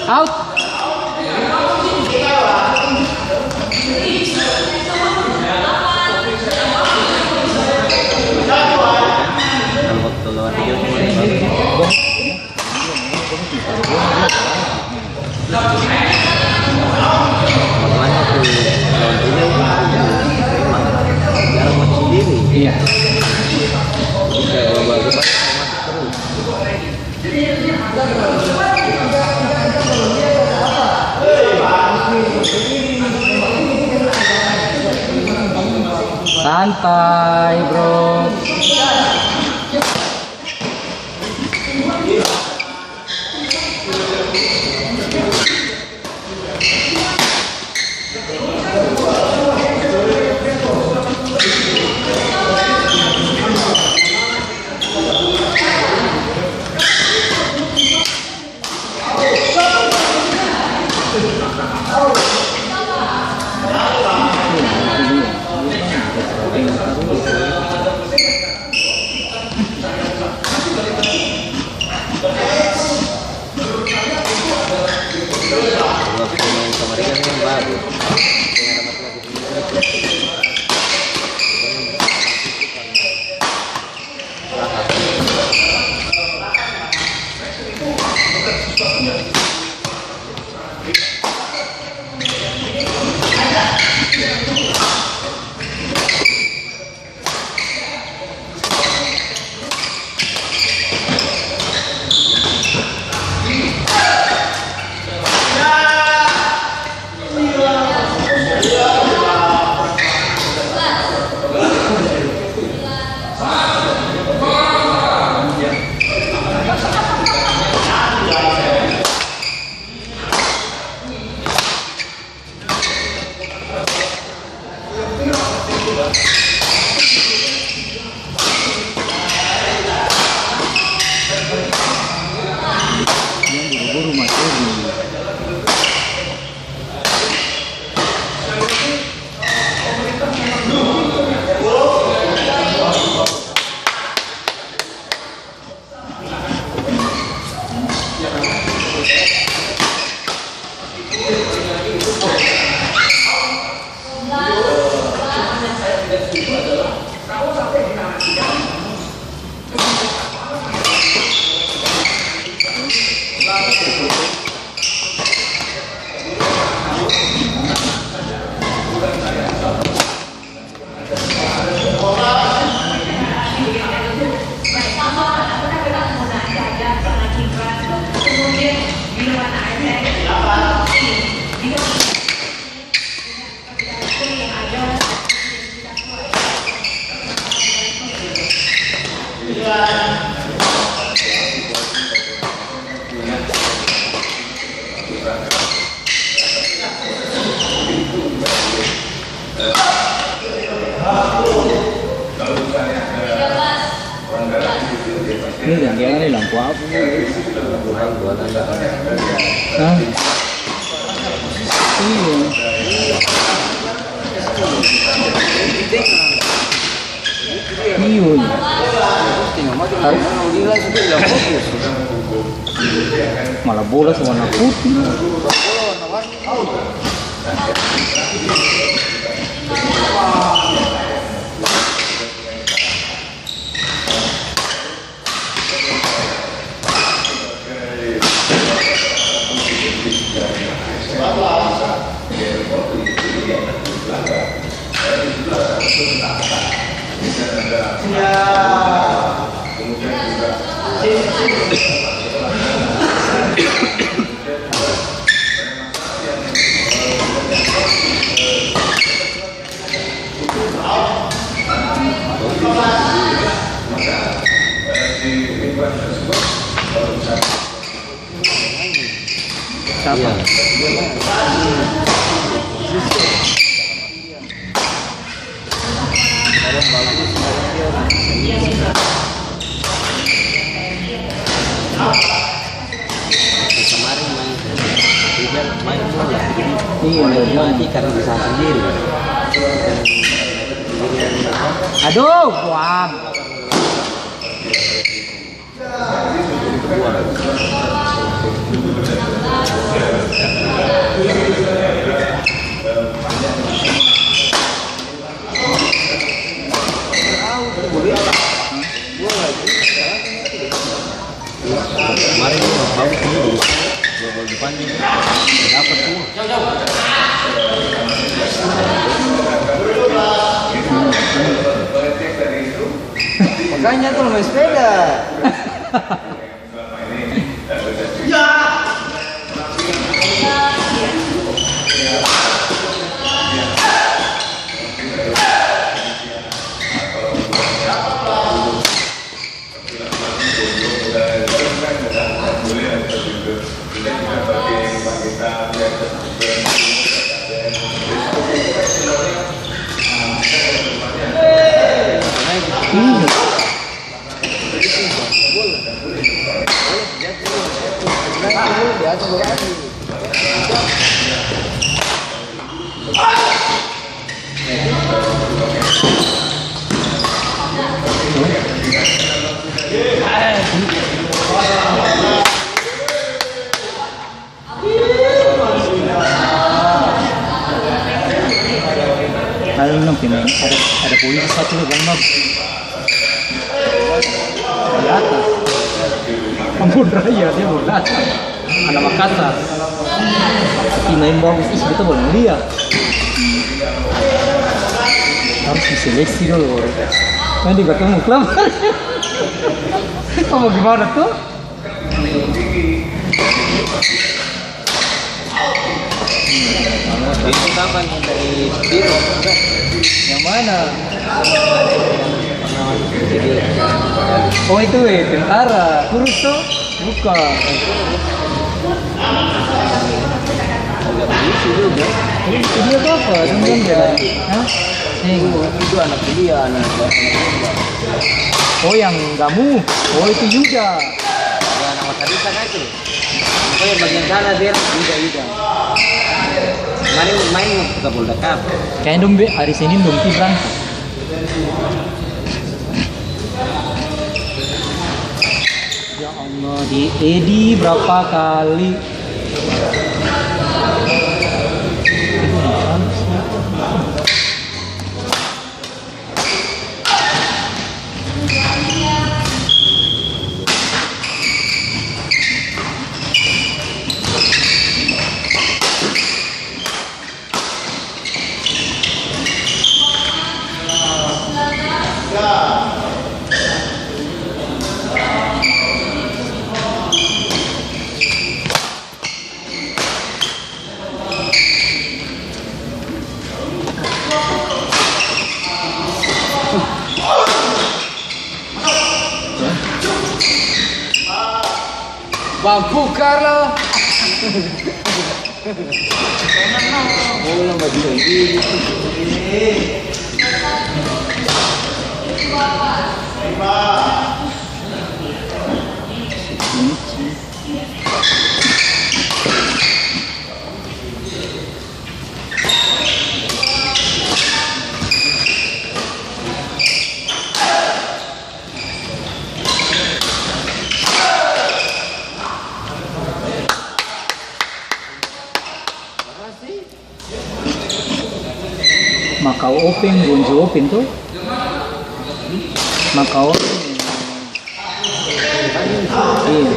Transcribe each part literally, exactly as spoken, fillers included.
Out. Kalau waktu lawan dia, cuma Makanya tuh, lawan dia itu memang jarang mati sendiri. Iya. Kayak bawa-bawa gempa, masuk terus. Santai, Bro. Waktu main sama Rian kan bagus. Dengan ada masalah di sini. Yang buru-buru mati di Ini gantian nih lampu apa? Hah? Iya. Iyo. Malah bola warna putih. Iya. Kemarin main, main bola. Iya, main bola. Mati karena bisa sendiri. Aduh, buang. Kemarin tuh bagus tuh, dua gol depan nih. Dapat tuh. Makanya tuh main sepeda. Ada, ada polisi satu lagi, Bang. Di atas. Ambon Raya, dia baru datang. Anak Makassar. Tapi main bagus, ih, beta baru lia. Harus diseleksi dolo, baru. Nanti ketemu klub. Mau gimana tuh? Itu kapan yang dari biru? Yang mana? Oh, itu, eh, tentara. Kurus tuh? Bukan. Agak lucu juga. Ini apa? Hah? Itu anak dia, anak. Oh, yang gamu. Oh, itu Yuda. Ya, nama Sarisa kan itu. Pokoknya bagian sana dia, Yuda, Yuda. Kemarin main ke Polda Cup. Kayaknya dong be-, hari Senin dong pi berangkat. Ya Allah, di Edi berapa kali? Bangku Carlo. Bola mah bisa gini. Makau Open, Gonzo Open to? Makau Open. Iya.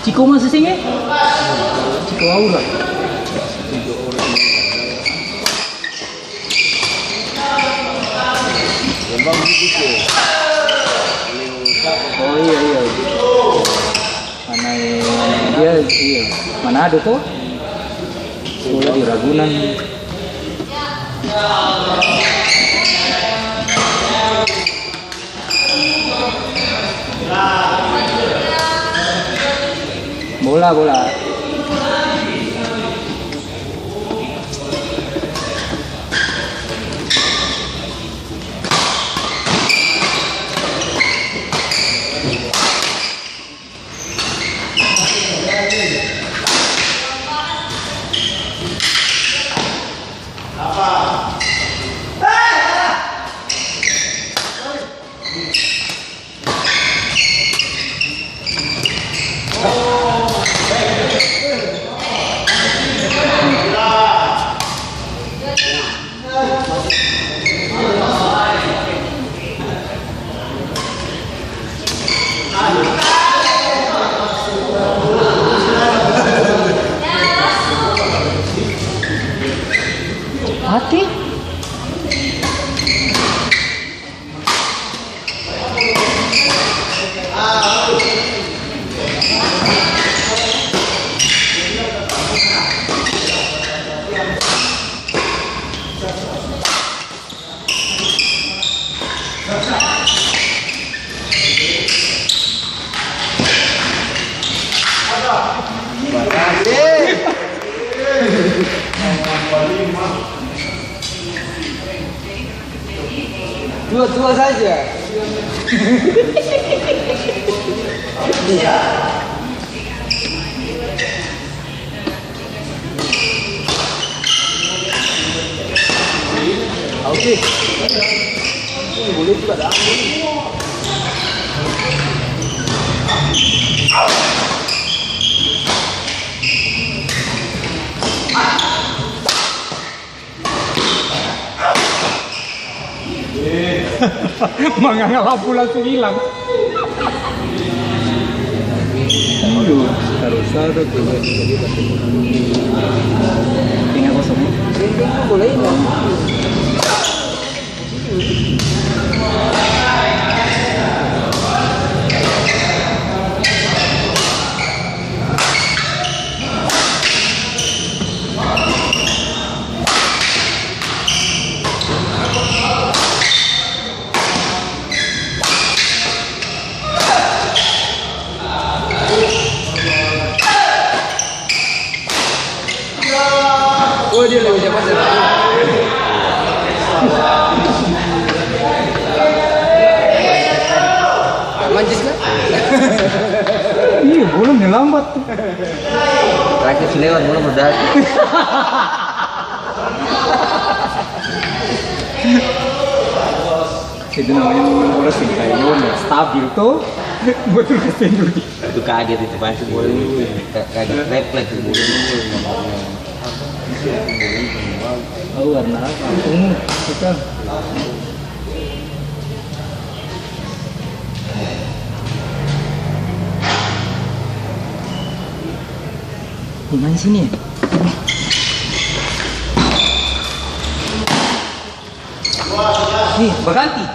Ciko masih sini? Ciko Aura. Oh, iya, iya. Mana, iya, iya. Manado to? Sekolah di Ragunan. Bola, bola. Makasih. Dua-dua saja. Oke. Boleh juga dah. Manganga lampu langsung hilang. Iyo, harus ada tuh. Tinggal kosong, ya? Tinggal boleh hilang. Oh, dia lebih cepat dari aku. Mancis, kan? Iya, bola ni lambat. Terakhir su lewat, bola baru datang. Itu namanya bola sintayong, stabil tuh. Betul, kasihan Rudi. Itu kaget itu, pasti. Ka-, kaget, refleks itu. Oh, warna apa? Ungu, hitam. Di mana sini ya? Nih, baganti.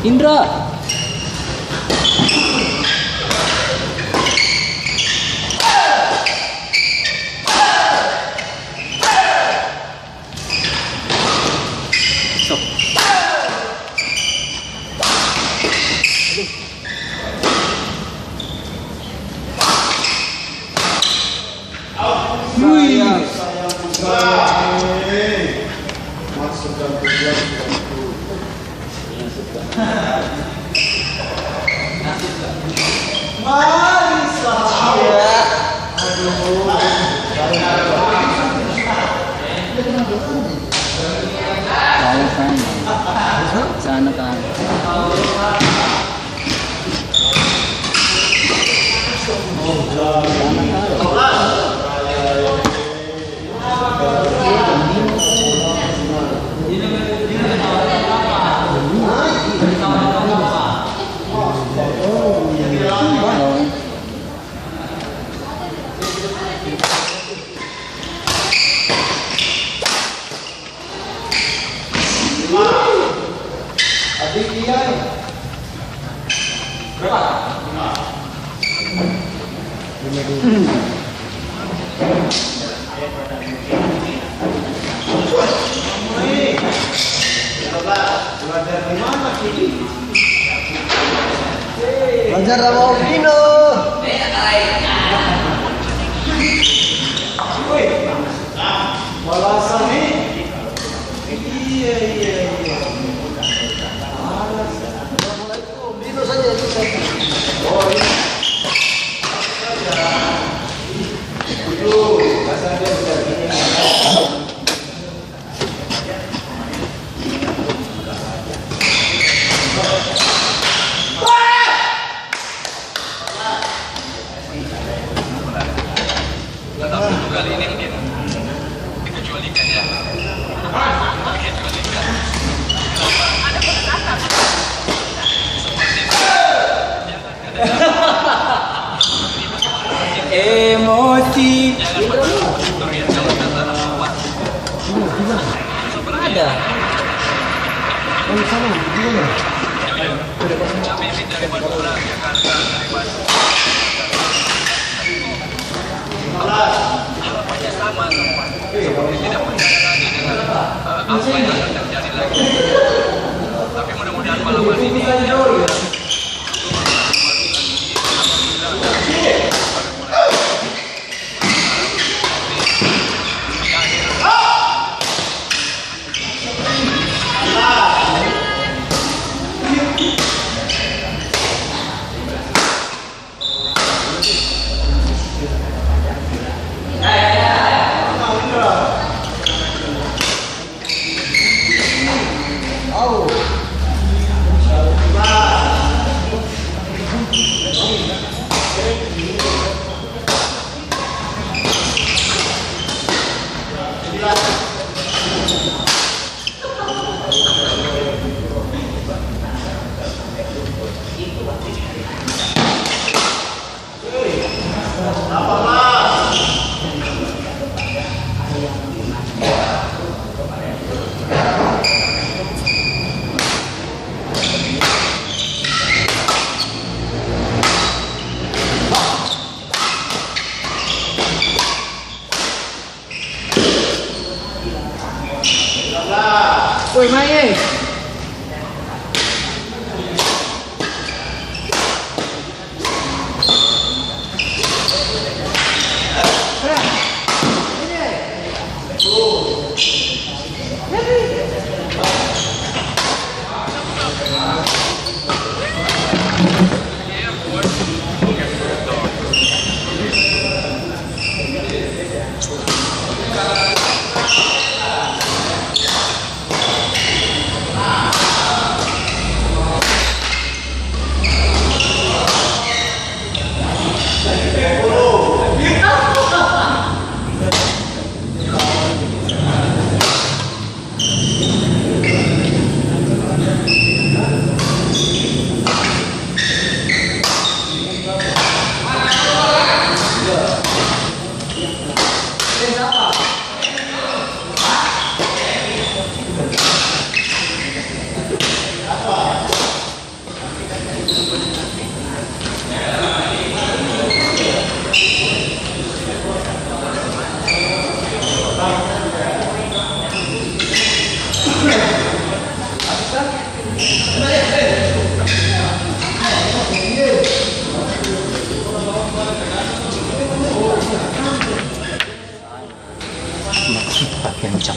Indra. Sok. Wih. Mari, sayang. Aduh. Sana, sana. Sana, kan. Belajar sama Om Dino. Balasan, eh? Iya, iya, iya. Assalamualaikum. Dino saja, Dino saja. Oh, iya. Betul, masa dia bisa gini. Emosi. Ada. Woi, mai, eh. Maksud pakean cap